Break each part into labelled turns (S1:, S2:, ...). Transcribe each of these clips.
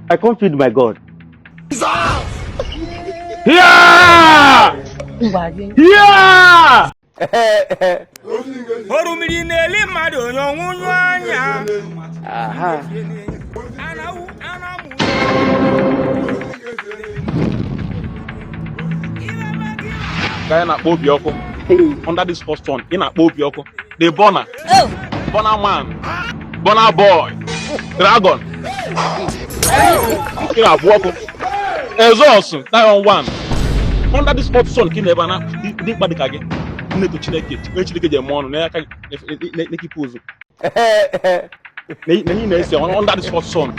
S1: I can't feed my God.
S2: Yeah! Yeah!
S3: Orumiri na-eli mmadụ onye ọnwụnyụ anya.
S2: Ka anyị na-akpọ obi ọkụ under this first one, ị na-akpọ obi ọkụ the burner, burner man, burner boy, dragon. Ị na-abụ ọkụ exhaust 911 under this hot sun ka ị na-ebe a na dị mkpa dịka gị na-eto Chineke, onye Chineke ji eme ọnụ n'aka n'ekipụ ụzọ na ihe na-ese under this hot sun.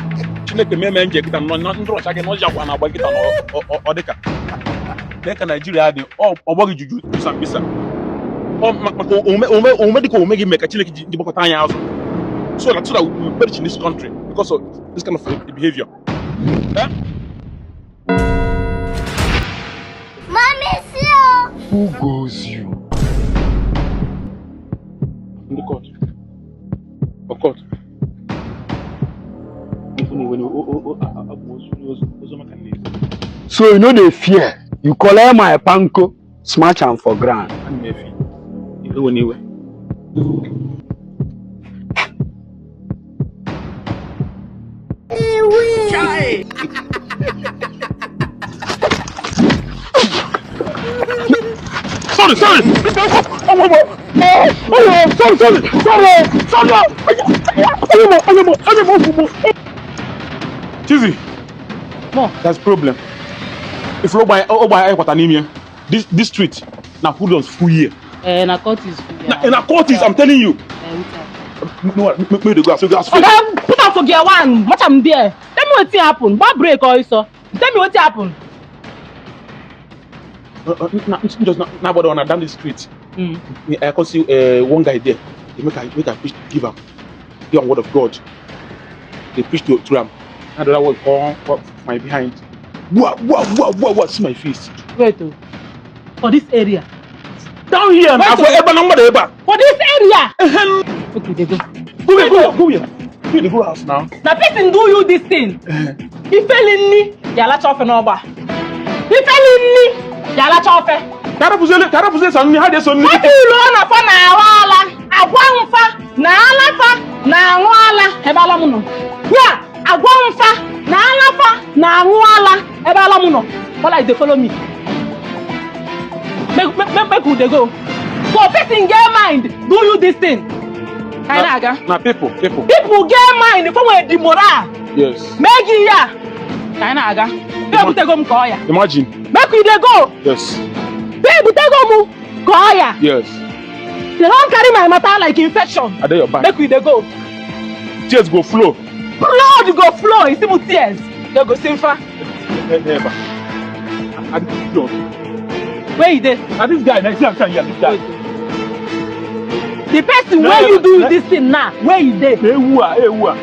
S2: Chineke mee mee nje kịta nọ ndị ọcha gị n'ọjị akwa na-agba kịta na ọ dịka ka Naijiria dị ọgbọ gị juju Sambisa maka omume dịka omume gị mee ka Chineke ji gbakọta anyị azụ so that we perish in this country because of this kind of behavior. Eh?
S4: Mommy, see you.
S5: Who goes you?
S2: Ndị court. Of court.
S5: So you know the fear. You collect my panko, smash am for ground.
S2: Ewe n'iwe. Sorry, sorry. Sorry, sorry, sorry, sorry. Chizzy, there's problem. If ogba anyị kwata n'ime this street na hoodlums full here.
S6: Eh, na cultist full here.
S2: Na cultist, I'm telling you. No, make dey go as go as.
S6: Oga, put am for gear one, match am there. Tell me wetin happen. Gba break also. Tell me wetin happen.
S2: Just na gbado na down the street. I can see one guy there. They make I preach, give am. Give am word of God. They preach to am. And the other one come my behind. Wah, wah, wah, wah, wah, see my face.
S6: Wait oh. For this area.
S2: Down here.
S6: Wait,
S2: for ebe na mgbada ebe a.
S6: For this area. Okay, they go.
S2: Go here, go here, go here. Go here, go house now.
S6: Na person do you this thing. Ifeli nni ya alacha ofe n'ọgba. Ifeli nni ya alacha ofe.
S2: Ka arapụzie sa nni ha dị eso nni.
S6: Nwata ilu na fa na-arụ ala. Agwa mfa na alafa na-aṅụ ala ebe ala m nọ. Ya agwa mfa na alafa na-aṅụ ala ebe ala m nọ. Bola, you dey follow me. Make we dey go. For person get mind do you this thing. Ka anyị na-aga.
S2: Na people, people.
S6: People get mind for nwere the moral.
S2: Yes.
S6: Mee gị ihe a. Ka anyị na-aga. Bịa ebutego m ka ọ ya.
S2: Imagine.
S6: Make we dey go.
S2: Yes.
S6: Bịa ebutego m ka ọ ya.
S2: Yes.
S6: They don carry my matter like infection.
S2: I dey your back.
S6: Make we dey go.
S2: Tears go flow.
S6: Blood go flow. You see me tears. They go see mfa.
S2: Never. I don't.
S6: Where you dey?
S2: Na this guy, na see am here, this guy.
S6: The person wey you do this thing now, where you dey?
S2: Ewu a, ewu a.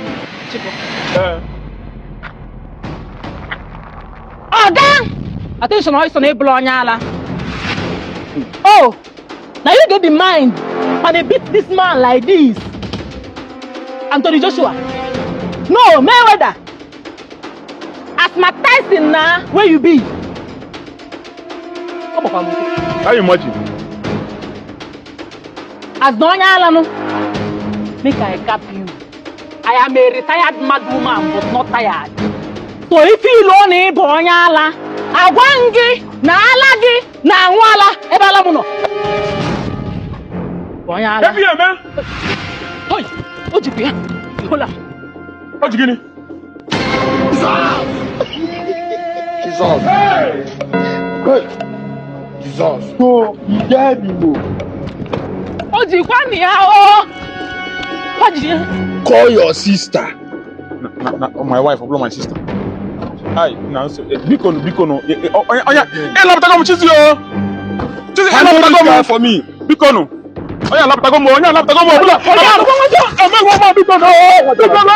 S6: Oga! Attention, also na ebulu onye ala. Oh, na you get the mind and they beat this man like this. Anthony Joshua. No, Mayweather. As Mike Tyson na, where you be?
S2: Can you imagine?
S6: As na onye ala no, make I cap you. I am a retired mad woman but not tired. So if you know na ịbụ onye ala, agwa m gị na ala gị na-aṅụ ala ebe ala m nọ. Onye ala.
S2: Ebi eme.
S6: Oi, o jikwa ya. Hold on.
S2: O ji gịnị?
S5: Jesus. Good. Jesus. So you get me.
S6: O jikwa na ya o. O ji ya.
S5: Call your sister.
S2: Na my wife, ọ bụrụ my sister. Hi, na nso. Biko no, biko no. Onye onye ịlapụtago m Chizzy o. Chizzy ịlapụtago m
S5: for me.
S2: Biko no. Onye alapụtago m, onye alapụtago m ọbụla. Onye omegwo m biko no. Biko no.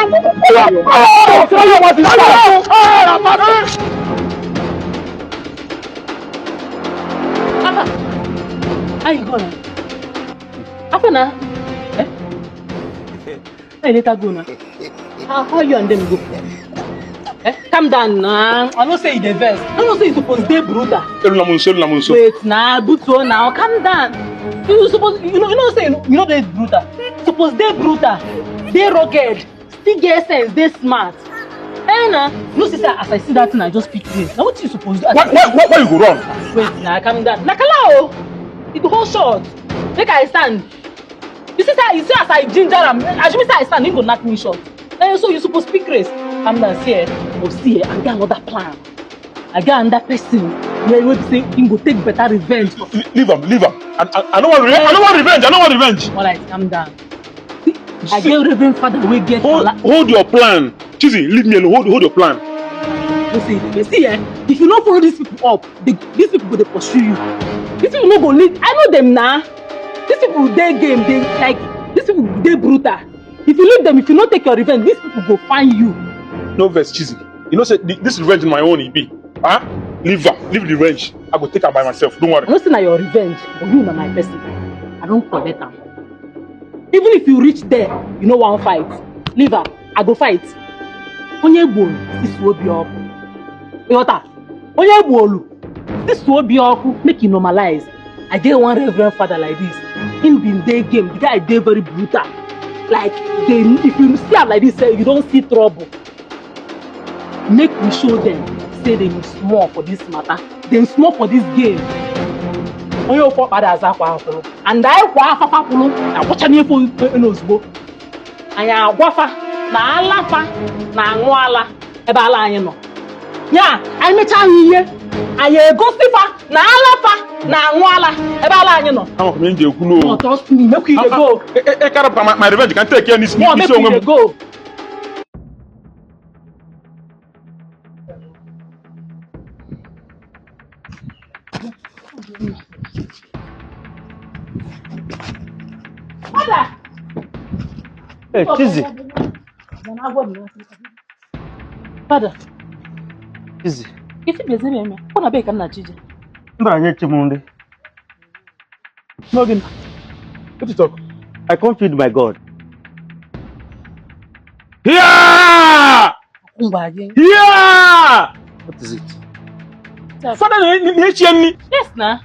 S6: Afa. How you go now? Afa na. Eh? How you later go now? How you and them go? Eh, calm down na. I know say you dey vex. I know say you suppose dey brutal.
S2: Erula m nso, erula m nso.
S6: Wait na, butuo now. Calm down. You suppose you know say you no dey brutal. Suppose dey brutal, dey rugged, still get sense, dey smart. Eh na, you know see say as I see that thing I just pick race. Na wetin you suppose do?
S2: Why you go run?
S6: Wait na, calm down. Na kala o. E go hold short. Make I stand. You see say you see as I ginger am, assuming say I stand, him go knack me short. Eh, so you suppose pick race. Calm down, see eh. But see eh, I get another plan. I get another person wey be say him go take better revenge.
S2: Leave am, leave am. I no want revenge. I no want revenge. I no want revenge.
S6: Alright, calm down. See, I get reverend father wey get
S2: Hold,
S6: kala.
S2: hold your plan. Chizzy, leave me alone. Hold your plan.
S6: No say you dey vex. See eh, if you no follow these people up, these people go dey pursue you. These people no go leave. I know them na. These people dey game, dey like these people dey brutal. If you leave them, if you no take your revenge, these people go find you.
S2: No vex, Chizzy. You know say this revenge na my own e be. Huh? Leave am. Leave the revenge. I go take am by myself. Don't worry.
S6: I know say na your revenge, but you na my person. I don collect am. Even if you reach there, you no wan fight. Leave am, I go fight. Onye gburu sisi obi ọkụ. Ịghọta? Onye gburu sisi obi ọkụ make e normalize. I get one reverend father like this. Him bin dey game. The guy dey very brutal. Like they, if you see am like this, eh, you don see trouble. Make we show them say dem small for this matter. Dem small for this game. Onye ofe ọkpa da aza akwa akwụrụ and anyị kwa afafa kwụrụ agwacha n'efu n'ozugbo anyị agwafa na alafa na-aṅụ ala ebe ala anyị nọ ya anyị mechaa ha ihe anyị egosifa na alafa na-aṅụ ala ebe ala anyị nọ.
S2: Ama m ihe m ji ekwu n'o.
S6: No, trust me, make we dey go.
S2: E karapụta my revenge ka m take ya n'isi
S6: No,
S2: n'isi
S6: make we
S2: onwe
S6: dey
S2: m.
S6: go. Father!
S1: Hey, Chizzy,
S6: Father,
S1: Chizzy.
S6: ife bịaziri eme, ọ na be ka nna Chiji.
S1: Mba nye chi m nri.
S2: N'oge What you talk?
S1: I can't feed my God.
S2: Here!
S6: Ngwa gị.
S2: Here!
S1: What is it?
S2: Father na-echi nni.
S6: Yes na.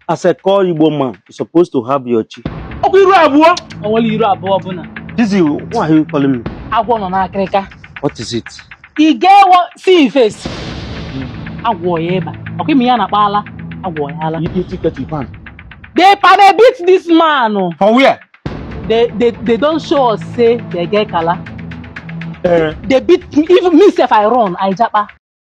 S1: As a core Igbo man, you're supposed to have your chi.
S2: Ọkwa iru abụọ.
S6: O nwere iru abụọ ọbụla.
S1: Chizzy, why are you calling me?
S6: Agwọ nọ n'akịrịka.
S1: What is it?
S6: I get one see him face. Agwọ ya ịba. Ọkwa ime ya na-akpa ala. Agwọ ya ala.
S2: You take it pan.
S6: They pane beat this man. O.
S2: From where?
S6: They don show us say they get kala.
S2: Eh.
S6: They beat me, even me sef I run, I japa.